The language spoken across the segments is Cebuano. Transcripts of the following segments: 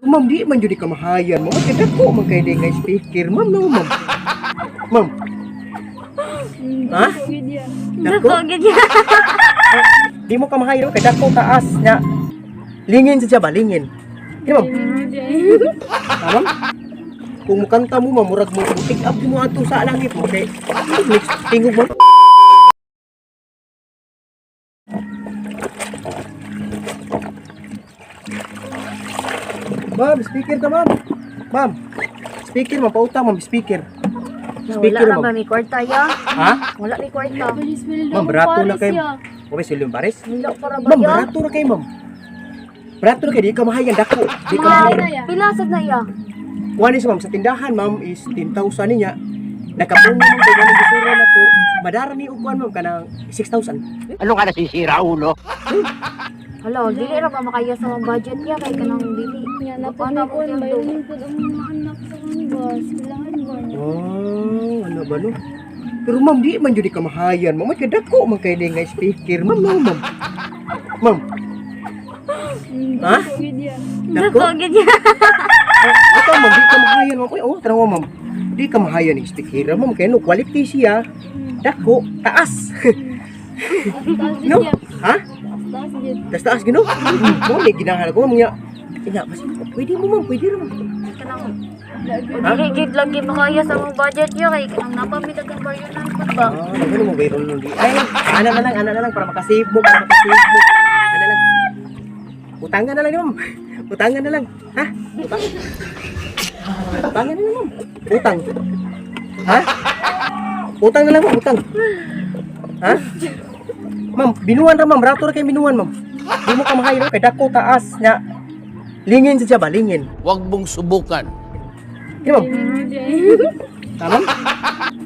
Ma'am, di man jud ka mahayan mo. Kay dako man kay nga speaker, ma'am, no, ma'am. Ma'am. Ha? Dako. Dako gid ya. Di mo ka mahayan kay dako, taas nya. Lingin sa siya ba, lingin. Di, ma'am. Ha, ma'am? Kung mukanta mo, ma'am, murag mo pick up mo ato sa langit mo kay next tingog mo. Ma'am, speaker ka, ma'am. Ma'am, speaker, ma'am, pautang, ma'am, speaker. Wala Speaker, ra ba ma'am. mi kwarta ya? Ha? Wala mi kwarta. Ma'am, barato na kayo. Ma'am, silong pares. Wala para ba Ma'am, ya? barato na kayo, ma'am. Barato na kayo, di ka mahayan, dako. Di ka mahayan. Pila sad na iya? Kuha ni sa ma'am, sa tindahan, ma'am, is 10,000 niya. Nakapuno ma'am, kay ganun gisura na ko. Madara ni og kuan, ma'am, kanang 6,000. Ano ka nasisira, ulo? Hala, dili ra ba makaya sa mga budget ya kay kanang dili. Nya na po Paano na ako po yan, bayaran po ang mga anak sa kanbas. Kailangan ba niya? Oh, ano ba no? Pero ma'am, di man jud ka mahayan. Ma'am, kay dako man kay nga speaker, ma'am, no, ma'am. Ma'am. Ha? Dako? Dako gid ya. Ito, ma'am, di ka mahayan, ma'am. Uy, oh, tanawa, ma'am. Di ka mahayan ng speaker, ma'am. Kaya no, quality siya. Dako, taas. No? Ha? Taas jud. Taas taas gino? Mo ni ginahan ko, ma'am nga. Ina, basta pwede mo, ma'am, pwede ra, ma'am. Kanang Ha? dili gid lagi makaya sa mga budget ya kay kanang napamitagan baryonan pud ba? Ah, ano mo bayron nun di? Ay, ana na lang, ana na lang para makasave mo, para makasave mo. Ana lang. Utangan na lang, ma'am. Utangan na lang. Ha? Utang. Utangan na lang, ma'am. Utang. Ha? Utang na lang, ma'am, utang. Ha? Ma'am, binuan ra, ma'am, rato ra kay binuan, ma'am. Di mo ka mahayo kay dako, taas nya. Lingin sa siya ba, lingin. Huwag mong subukan. Di, ma'am. Ha, ma'am?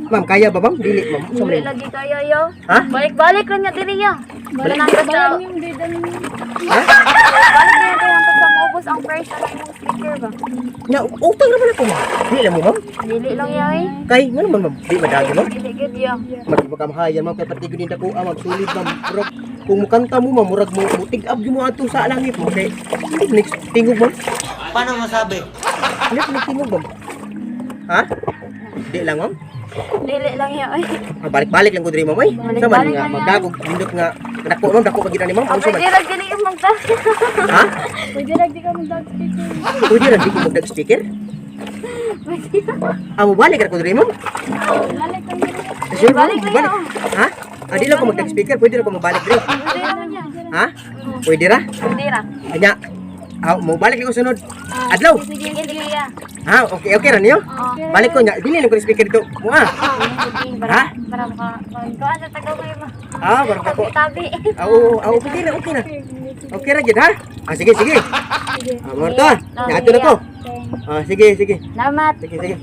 Ma'am, kaya ba, ma'am? Dili, ma'am. Unsa man Dili yun? lagi kaya ya. Ha? Balik-balik ra niya diri ya. Balik Kanang basta bayan yung dito ninyo. Ha? balik na kay hangtod sa maubos ang price sa imong speaker ba. Nya, utang naman ako, ma'am. Dili lang mo, ma'am. Dili lang ya eh. Kay, nga naman, ma'am. Di madagi, ma'am. Dili gid ya. Ma'am, di makamahayan, ma'am. Kay pati gud ko, ah, ma'am. Sulit, ma'am. Murag, kung mukanta mo, ma'am, murag mo, mutig up mo ato sa langit, ma'am. Kay, next tingog, ma'am. Paano masabi? Ano yung tingog, ma'am? Ha? Di lang, ma'am. Dili lang ya eh. Ah, balik-balik lang ko diri, ma'am, ay. Sa man Balik-balik nga, lang yan. magdagog, nindot nga, dako, ma'am, dako pag ni ma'am. Ano sa man? Pwede ra dili yung magta. Ha? Pwede ra di ka mag speaker. Pwede ra di ko magdag speaker? Ah, mobalik ra ko diri, ma'am. Balik ka nila. Sure, ma'am, Balik lang mobalik. yan, Ha? Ah, di lang ko magdag speaker, pwede ra ko mobalik diri. Pwede ra man ya. Ha? Pwede ra? Pwede ra. Anya. Ah, mo balik ko sunod. Adlaw. Sige sige ya. Ha, okay okay ra niyo. Balik ko nya. Dili lang ko ni speaker dito. Mo ah. Sige, para Ha? para maka kuan sa tagaw kayo ma. Ah, barang ako. Tabi. Ah, oo, ah, okay na, okay na. Okay ra gyud ha. Ah, sige, sige. Ah, mo to. Nya ato na ko. Ah, sige, sige. Salamat. Sige, sige.